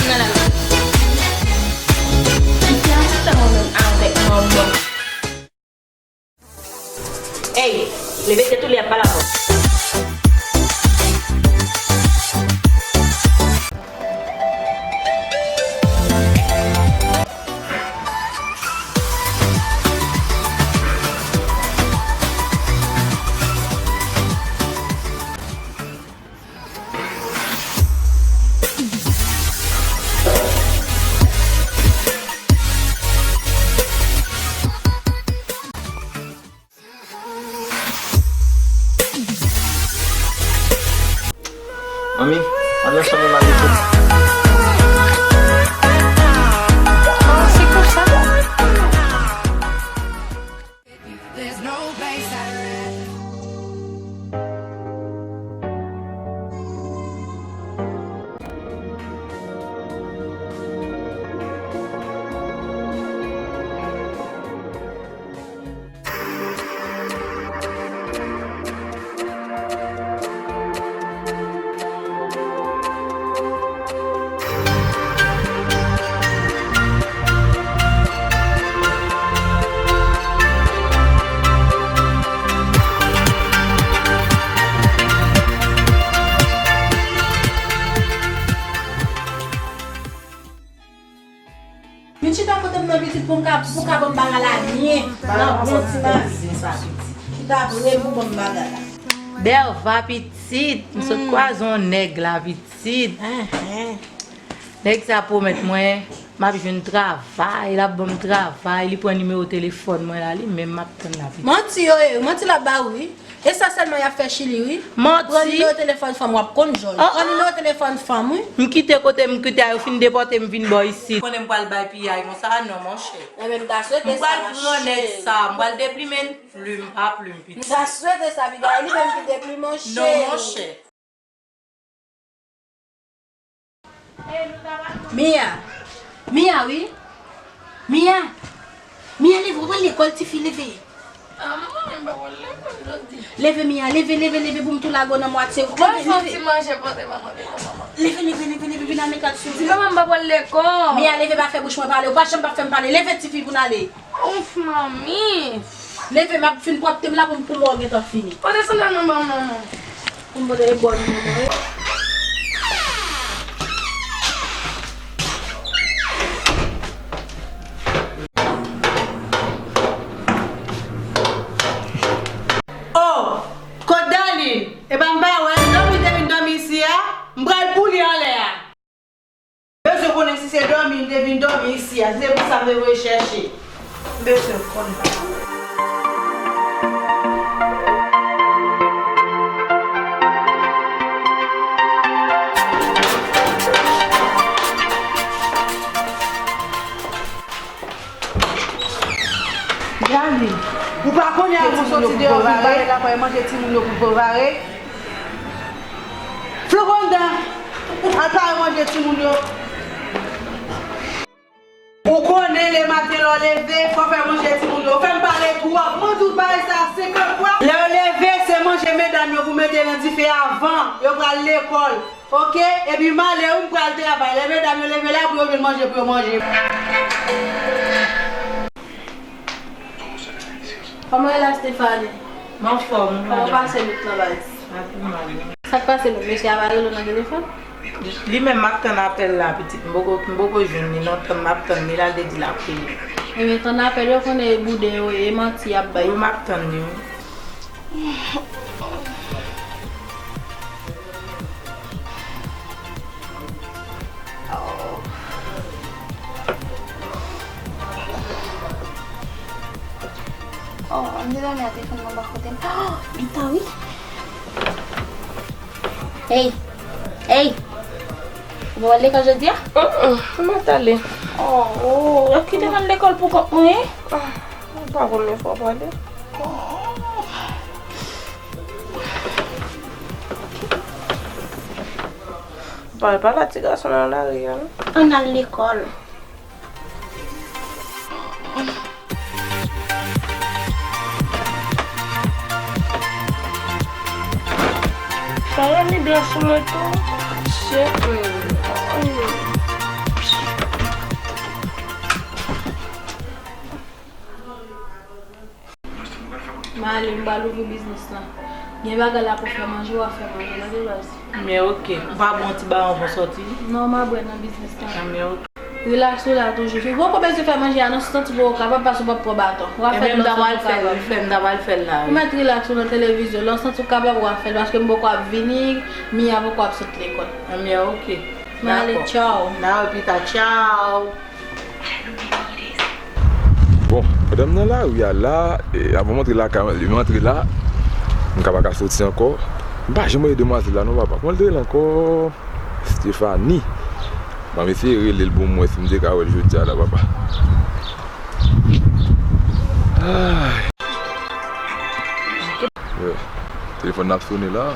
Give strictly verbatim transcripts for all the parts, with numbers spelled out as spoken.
Nan la. Piti a se sa mwen menm avèk manman. Ey, leve tèt ou, li ap pale avè w. Manmi, ann ansanm nan nou. Ah, se konsa. There's no place I'd rather. Vin chita kote m nan pitit pou m ka, pou w ka ban m bagay la byen. Nan bon ti masin sa pitit. Chita pre pou ban m bagay la. Dèva pitit, m sot kwaze yon nèg la pitit. Nèg sa pwomèt mwen, m ap jwenn travay, l ap ban m travay, li pran nimewo telefòn mwen la, li menm m ap tann la pitit. Manti yo ye, manti l ap ba ou wi. E sa sèlman y ap fè Chili wi. Manti. Pran nimewo telefòn fanm w ap konn jòj. Pran nimewo telefòn fanm wi. M kite kote m kite a, yo fin depòte m vin bò isit. Konnen m pral bay piyay konsa, non monchè. Enben m ta swete sa. M pral pran nèg sa, m pral deplimen l, plim pa plim pitit. M ta swete sa, piga li menm ki deplimen w cheri. Non monchè. Mia! Mia wi! Mia! Mia, leve, w pral lekòl, tifi, leve. Ah, manman, m pa pral lekòl jodi. Leve, Mia, leve, leve, leve, pou m tou lage w nan mwatye. Mwen fè yon ti manje pote manman, vin non, manman. Leve, leve, leve, leve, vin ale kat sou. Di manman m pa pral lekòl. Mia, leve, pa fè bouch mwen pale. Ou pa janm pa fè m pale. Leve, tifi, pou n ale. Ouf, manmi. Leve, m ap fin pwòpte m la pou m, pou mwen gentan fini. Pote sandal mwen ban manman. Pou m pote e bòn manman. Oh, kot Darline? Epa m pa wè l, dòmi te vin dòmi isi a, m pral boule anlè a. Bezwen konnen si se dòmi m te vin dòmi isi a, si se pou sa m te voye chèche. M bezwen konnen. Darline, ou pa konnen avan w soti deyò vin pale lakay manje timoun yo pou l prepare? Floranda, al pare manje timoun yo. Ou konnen lè maten lè w leve, fò w fè manje timoun yo. Ou fè m pale twòp. Mwen di w bagay sa a senkant fwa. Lè yo leve, se manje medam yo pou mete nan dife avan yo pral lekòl. Oke? Epi m ale wi, m pral travay. Lè medam yo leve la, pou yo vin manje, pou yo manje. Kòman w ye la, Stephanie? M anfòm, wi, madanm. Kòman w pase look lan, baz? Pa pi mal, non. Sa k pase, look? Mesye a pa rele w nan telefòn? Li menm, m ap tann apèl la, pitit. M poko, m poko jwenn li, non. Tann m ap tann li la, l te di l ap rele. Ebyen, tann apèl yo, konnen e bouden yo ye, e manti y ap bay. Wi, m ap tann li, wi. Oh. Oh, m te dòmi a te fann nan bò kote m. Oh, gentan wi. Hey! Hey! Ou pa al lekòl jodi a? Mm, mm, m pa t ale. Oh, oh, ou kite m al lekòl pou kont mwen, wi? Ah, m pa konn men fò pale. Oh. Pale, pale a ti gason nan lari a, non? Ann al lekòl. Sa yo ni blan sou mwen tou. Shit, man. Ale, m pral ouvri biznis lan. Gen bagay la pou fè manje, w ap fè manje, tande baz. Men ok, ou pa bon ti ba anvan sòti? Non, m ap bwè nan biznis lan. Men ok. Rilaks ou la toujou. Ou poko bezwen fè manje a non, si w santi w poko kapab, paske w p ap pran baton. W a fè l lè w santi w kapab. Fè m ta pral fè l la. Ou mèt rilaks ou nan televizyon, lè w santi w kapab, w a fè l, paske m poko ap vini, Mia poko ap sot lekòl. Men ok. Men ale, tchaw. N a wè pita, tchaw. Bon, pandan m nan lari a la, e, avan m antre lakay mwen, lè m antre la, m ka pa ka soti ankò. M pa janm wè demwazèl la non, papa. Kòman l te rele ankò? Stephanie. Ban m eseye rele l pou m wè si m te ka wè l jodi a la, papa. Ay. Telefòn nan ap sone la.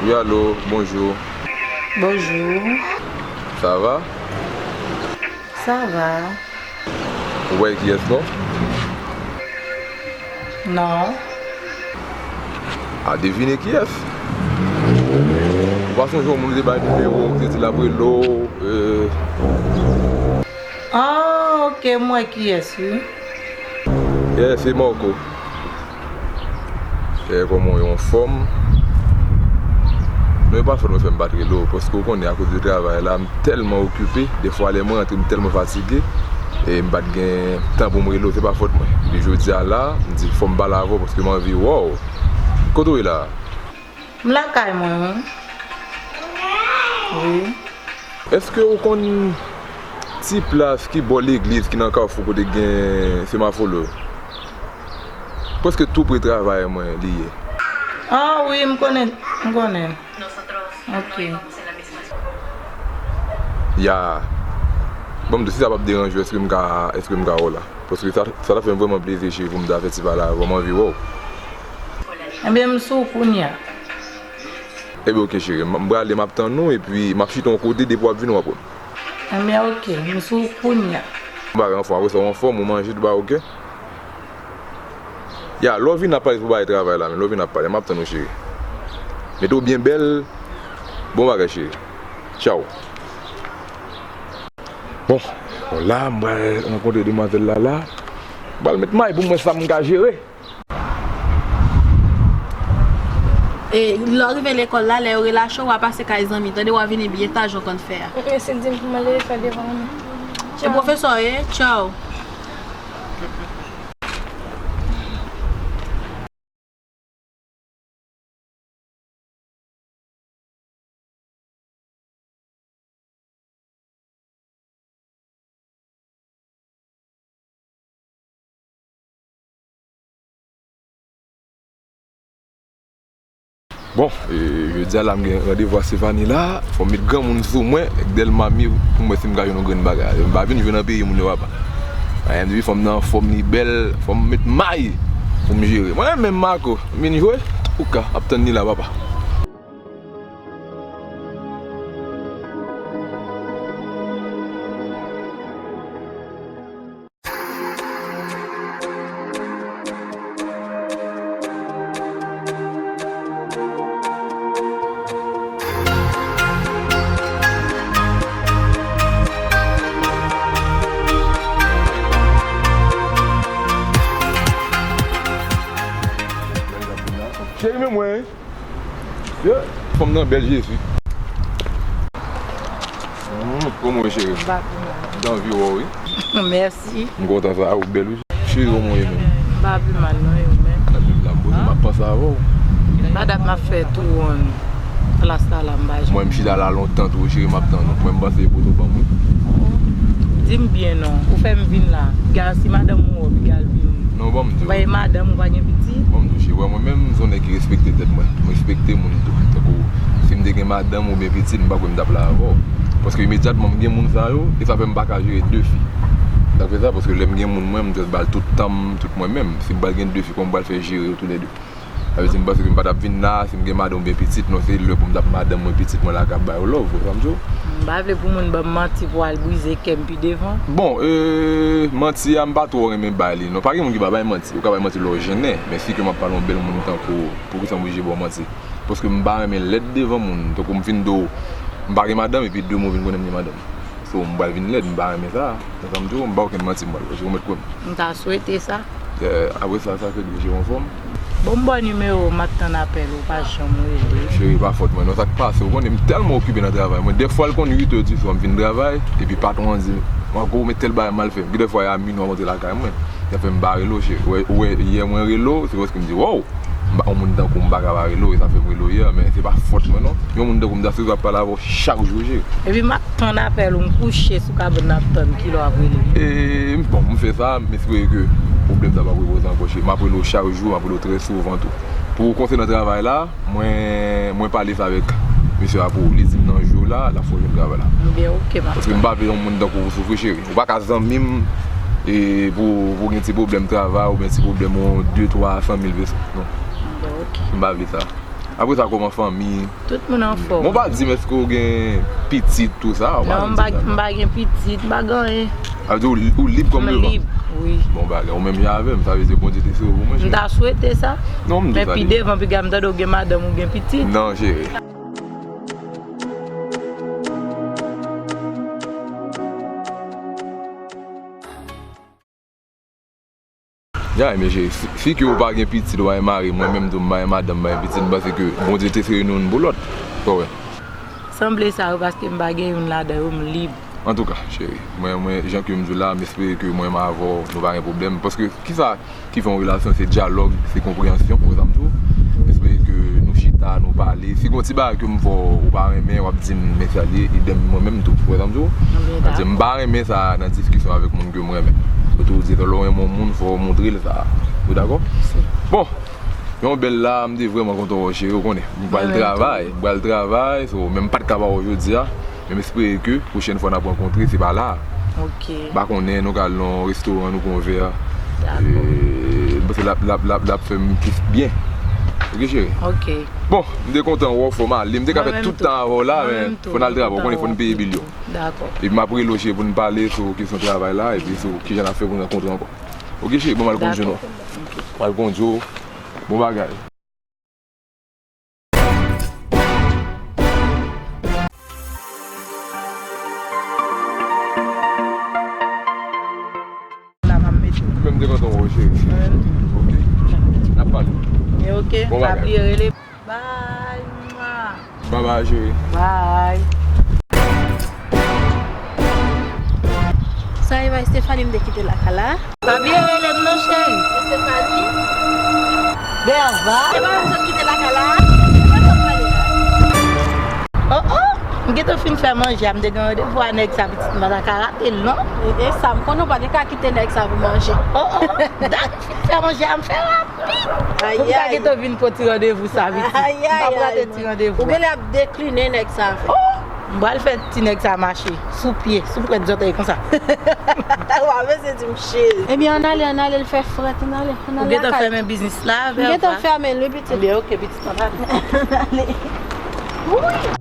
Wi, alo, bonjou. Bonjou. Sa va? Sa va. Ou pa wè kiyès non? Non. A, devine kiyès. Ou pa sonje yon moun te bay nimewo, ou te di l ap rele w, e. Ah, ok, m wè kiyès, wi. Yeah, se Marco. Fè kòman w ye, anfòm? Non, e pa fòt mwen fè m pa t rele w, paske w konnen, akoz de travay la, m tèlman okipe, defwa lè mwen rantre, m tèlman fatige, e m pa t gen tan pou m rele w, se pa fòt mwen. Epi jodi a la, m di fò m pale avè w, paske m anvi wè w. Kote w ye la? M lakay mwen, wi. Wi. Èske ou konn ti plas ki bò legliz ki nan Kafou kote gen Semafo Love? Prèske tou pre travay mwen li ye. Ah wi, m konnen, m konnen. Ok. Ya. Bon, m di si sa p ap deranje w, èske m ka, èske m ka wè w la? Paske sa, sa ta fè m vrèman plezi, cheri, pou m ta fè ti pale avè w, m anvi wè w. Ebyen, m sou kounya. Ebyen, ok, cheri, m, m prale, m ap tann ou, epi m ap chita yon kote, depi w ap vini, w ap wè m. Ebyen, ok, m sou kounya. M pa anfòm, apre sa, w anfòm, ou manje, tout bagay, ok? Ya, lè w vin ap pale pou bagay travay la, men lè w vin ap pale, m ap tann ou, cheri. Mete w byen bèl, bon bagay, cheri. Tchaw. Bon, bon, la, m pral rankontre demwazèl la, la. M pral met may pou m wè sa m ka jere. E, lè w rive lekòl la, lè yo relache w, w a pase kay zanmi, tande, w a vini byen ta jan w konn fè a. Men si l di m pou m ale fè devan mwen. E pwofesè w ye? Tchaw. Bon, e, jodi a la m gen randevou a Stefani la, fò m met granmoun sou mwen, èk Dèlma m ye pou m wè si m ka jwenn yon grenn bagay. M pa vin jwe nan peyi moun yo, papa. Anyen, depi fanm nan anfòm, li bèl, fò m met may pou m jere. Mwen menm, Marco, m vin jwe, ou ka ap tann li la, papa. Cheri, men mwen. Yeah. Fanm nan bèl Jezi. Mm, kòman w ye, cheri? M pa pi mal. M t anvi wè w, wi. Mèsi. M kontan sa, ou bèl, wi. Cheri, kòman w ye menm? M pa pi mal, non, e ou menm? Mwen menm la, m poze, m ap panse avè w. Pa dat m ap fè tou wonn plas la, la, m pa jwenn. Mwen, m chita la lontan tou, cheri, m ap tann ou. Mwen, m panse e poto ban m, wi. Di m byen, non. Ou fè m vin la. Piga si madanm ou wè w, piga l vin. Non, ban m di w. Ou pa gen madanm, ou pa gen pitit? Ban m di w, cheri, wè, mwen menm, m se yon nèg ki respekte tèt mwen. M respekte moun tou. Tankou, si m te gen madanm oubyen pitit, m pa kwè m t ap la avè w. Paske imedyatman m gen moun sa yo, e sa fè m pa ka jere de fi. Sa fè sa, paske lè m gen moun mwen, m just ba l tout tan m, tout mwen menm. Si m pral gen de fi, kòman m pral fè jere yo toulède? Sa vle di m panse ke m pa t ap vin la, si m gen madanm oubyen pitit, non, se lè pou m t ap madanm mwen, pitit mwen la k ap ba yo love, ou konprann sa m di w? M pa vle pou moun ban m manti pou al brize kè m pi devan. Bon, e, manti a, m pa twò renmen bay li, non. Pa gen moun ki pa bay manti. Ou ka bay manti lè w jennen, men si ke m ap pale yon bèl moun tankou ou, poukisa m oblije ba w manti? Paske m pa renmen lèd devan moun. Tankou m fin di w, m pa gen madanm, epi demen w vin konnen m gen madanm. So, m pral vin lèd, m pa renmen sa. Konprann sa m di w, m pa okenn manti, m pral, ou mèt kwè m. M ta swete sa. Eh, apre sa, sa fè ke je w anfòm. Bon, m ba w nimewo w, m ap tann apèl ou, ou pa janm rele. Cheri, pa fòt mwen non, sa k pase, ou konnen m tèlman okipe nan travay mwen. Dèfwa l konn uit è di swa m fin travay, epi patwon an di m, "Marco, ou met tèl bagay m al fè." Gen dèfwa, e a minwi w ap rantre lakay mwen. Sa fè m pa rele w, cheri. Ou wè, ou wè, yè mwen rele w, se paske m di, "Wow, m pa, yon moun tankou w, m pa ka pa rele w," e sa fè m rele w yè, men se pa fòt mwen non. Yon moun tankou m, ta sipoze ap pale avè w chak jou, cheri. Epi m ap tann apèl ou, m kouche sou kabann nan ap tann kilè w ap rele m. E, bon, m fè sa, m espere ke pwoblèm sa p ap repoze ankò, cheri. M ap rele w chak jou, m ap rele w trè souvan tou. Pou konsènan travay la, mwen, mwen pale sa avèk mesye a pou li di m nan jou la, l ap fè w jwenn travay la. Ebyen, oke, m ap tann. Paske m pa vle yon moun tankou w soufri, cheri. Ou pa ka zanmi m, e, pou, pou gen ti pwoblèm travay oubyen ti pwoblèm yon de, twa san mil peso. Non. Ebyen, oke. M pa vle sa. Apre sa, kòman fanmi? Tout moun anfòm. Bon, pa di m èske w gen pitit, tou sa? Ou pa janm di m sa. Non, m pa gen pitit, m pa gen anyen. Sa vle di ou, ou lib kòm devan? M lib, wi. Bon bagay, ou menm jan avè m, sa vle di Bondye te sere pou mwen, cheri. M ta swete sa. Non, m di sa deja. Men pi devan, piga m tande w gen madanm, ou gen pitit. Non, cheri. Ya, men cheri, si, si ke ou pa gen pitit, ou pa gen mari, mwen menm tou, m pa gen madanm, m pa gen pitit, m panse ke Bondye te sere nou youn pou lòt. Ou wè? Sanble sa yo, paske m pa gen youn ladan yo, m lib. Antouka, cheri, mwen, mwen, jan ke m di w la, m espere ke mwen menm avè w, nou pa gen pwoblèm. Paske, kisa ki fè yon relasyon, se dyalòg, se konpreyansyon, ou wè sa m di w? M espere ke nou chita, nou pale. Si gen yon ti bagay ke m fè w, ou pa renmen, w ap di m, men sa l ye, idèm mwen menm tou, ou wè sa m di w? Anben, dakò. M pa renmen sa nan diskisyon avèk moun ke m renmen. Sètadi, lè w renmen yon moun, fò w montre l sa. Ou dakò? Si. Bon, yon bèl la, m te vrèman kontan wè w, cheri, ou konnen. M pral travay, m pral travay, so, men m pa t ka pa wè w jodi a. Men m espere ke pwochèn fwa n ap rankontre, se pa la. Ok. M pa konnen, nou ka al nan yon restoran, nou pran yon vè. Dakò. E, m panse l ap, l ap, l ap, l ap fè m plis byen. Ok, cheri? Ok. Bon, m te kontan wè w, fò m ale. M te ka fè tout tan avè w la, men fò n al travay. Mwen menm tou, mwen kontan wè w tou. Ou konnen, fò n peye bil yo. Dakò. Epi m ap rele w, cheri, pou n pale sou kesyon travay la, epi sou kijan n ap fè pou n rankontre ankò. Ok, cheri, bon, m al kondui w non. Dakò. Ok. M al kondui w. Bon bagay. La, m ap mete w. Mwen menm te kontan wè w, cheri. Mwen menm tou. Ok. N ap pale. E ok, pa bliye rele. Bye. Bye bye, cheri. Bye. Sa e pa Stephanie m te kite lakay la? Pa bliye rele m non, cheri. Stephanie? Belva? E pa mwen m sot kite lakay la? E pa sa w pale la? Oh, oh! M gentan fin fè manje a, m te gen randevou a nèg sa, pitit, m pa ta ka rate l non. E, e sa, m konnen w pa te ka kite nèg sa pou manje. Oh, oh! Dat m fin fè manje a, m fè rapid. Pou m ta gentan vin pran ti randevou sa, pitit. M p ap rate ti randevou a. Ou genlè ap dekline nèg sa. Oh! M pral fè ti nèg sa mache sou pye, sou pwèt zòtèy konsa. Ou pa bezwen di m cheri. Ebyen, ann ale, ann ale, l fè frèt, ann ale, ann ale lakay. Ou gentan fèmen biznis la, Belva? M gentan fèmen l, wi, pitit. Ebyen, ok, pitit, ann ale. Ann ale. Wi.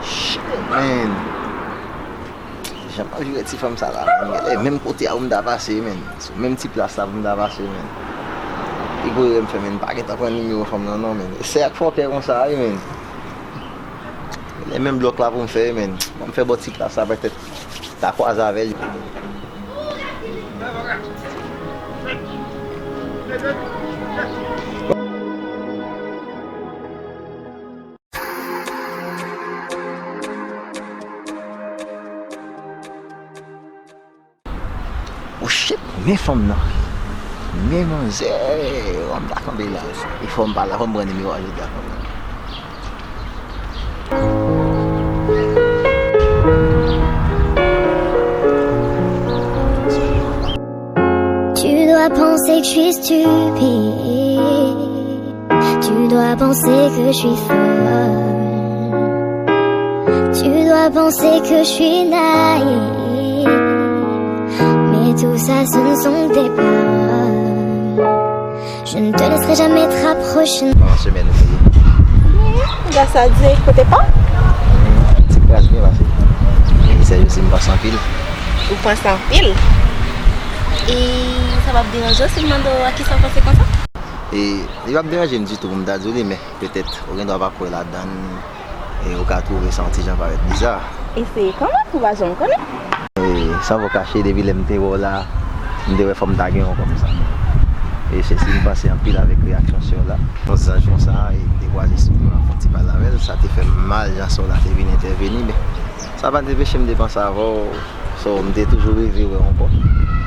Shit, man. Jan m ap jere ti fanm sa la, man. Genlè menm kote a pou m ta pase, man. Sou menm ti plas la pou m ta pase, man. Li pou rele m fè, man. M pa gentan pran nimewo fanm nan, non, man. E sè ak fòkè konsa, wi, man. Genlè menm blòk la pou m fè, man. Ban m fè bò ti plas la, petèt ta kwaze avè l. Oh shit, men fanm nan. Men manzè, oh, m pa kanpe la. E fò m pale, fò m pran nimewo a jodi a kanmenm. Tu dois penser que je suis stupide. Tu dois penser que je suis folle. Tu dois penser que je suis naïve. Mais tout ça, ce ne sont que des paroles. Je ne te laisserai jamais te rapprocher. Kòman semèn ou te ye? Gras a Dye, kote pa? Hmm, ti kras byen pase. Men misè yo si m pase anpil. Ou panse anpil. E sa p ap deranje w si m mande w a kisa w panse konsa? E li p ap deranje m ditou pou m ta di w li, men petèt ou gen dwa pa kwè ladan l, e ou ka twouve sa yon ti jan parèt biza. Eseye kanmenm, ou pa janm konnen. E san fo kache, depi lè m te wè w la, m te wè fò m ta gen yon kòm sa. E se si m panse anpil avèk reyaksyon sè w la. Yon zanj konsa, e m te kwaze sou mwen, m ap fè yon ti pale avè l, sa te fè m mal jan sè w la te vin entèveni, men sa pa t anpeche m te panse avè w. So, m te toujou reve wè w ankò.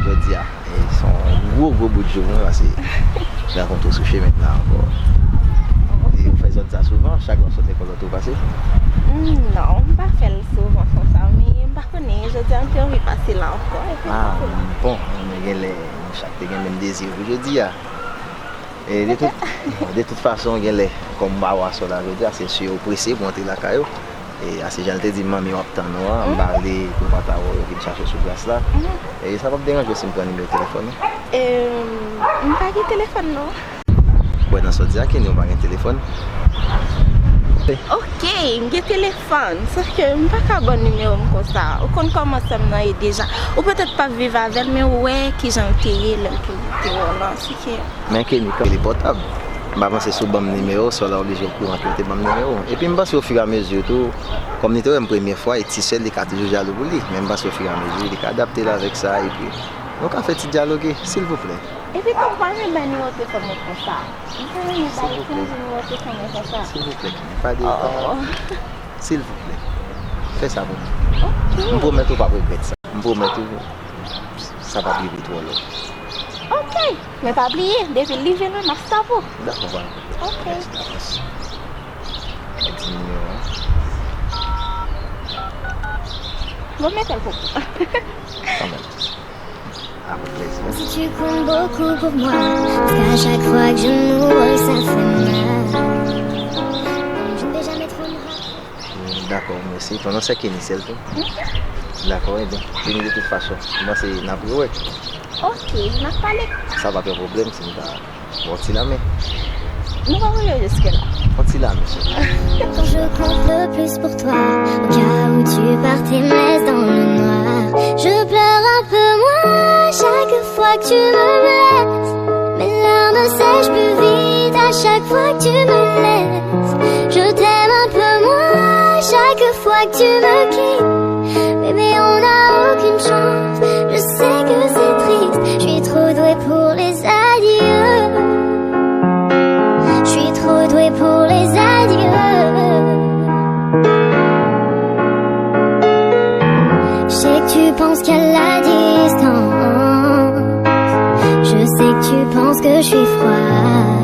Jodi a, e se yon gwo, gwo bout jou pou mwen, paske m rankontre w sou chemen m la ankò. E ou fè zòn sa souvan, chak lè w sot lekòl ou tou pase? Hmm, non, m pa fè l souvan konsa, men m pa konnen, jodi a m te anvi pase la ankò, epi m pa konnen. Ah, bon, men genlè nou chak te gen menm dezi pou jodi a. E de tout, de tout fason, genlè, kòm m pa wè sè w la jodi a, se si yo prese pou antre lakay yo. E a se jan l te di m, manmi w ap tann ou an, m pa vle pou m pa ta wè w, yo vin chache w sou plas la. E sa p ap deranje w si m pran nimewo telefòn ou? Em, m pa gen telefòn non. Kwè nan sa w di a, Kenny, ou pa gen telefòn? Ok, m gen telefòn, sòf ke m pa ka ban w nimewo m konsa. Ou konn kòman sè m nan ye deja. Ou petèt p ap viv avè l, men ou wè kijan l te ye lè l te, te wè w lan. Se ke Men Kenny, kan li pòtab, m pa panse si w ban m nimewo, sè w la oblije okouran ke w te ban m nimewo. Epi m panse ofiramezi tou, kòm li te wè m premye fwa, e ti sè l, li ka toujou jalou pou li. Men m panse ofiramezi, li ka adapte l avèk sa, epi nou ka fè ti dyaloge, silvouplè. Epi tou, m pa renmen bay nimewo telefòn mwen konsa. M pa renmen bay kenn nimewo telefòn mwen konsa. Silvouplè, Kenny, pa de Oh. Silvouplè. Fè sa pou mwen. Ok. M pwomèt ou p ap regrèt sa. M pwomèt ou, sa p ap rive twò lè. Ok. Men pa bliye, depi l rive la, m ap stop ou. Dakò, pa gen pwoblèm. Ok. Mèsi davans. Mwen di nimewo an. Bon, mete l pou mwen. Kanmenm. Avèk plezi. Si tu comptes beaucoup pour moi, parce qu'à chaque fois que je m'ouvre, ça fait mal. Je ne vais jamais trop me rappeler. Dakò, mèsi. Ton non se Kenny, sèl tou? Dakò, ebyen, vini de tout fason. M panse n ap rewè. Ok, n ap pale. Sa pa t yon pwoblèm si m ta ba w ti lanmen. Nou pa rive jiske la. Yon ti lanmen sèlman. Quand je compte le plus pour toi, au cas où tu partais, me laisse dans le noir. Je pleure un peu moins chaque fois que tu me blesses. Mes larmes sèchent plus vite à chaque fois que tu me laisses. Je t'aime un peu moins chaque fois que tu me quittes. Bébé, on n'a aucune chance. Je sais que c'est triste. Je suis trop douée pour les adieux. Je suis trop douée pour les adieux. Je sais que tu penses qu'à la distance, je sais que tu penses que je suis froid.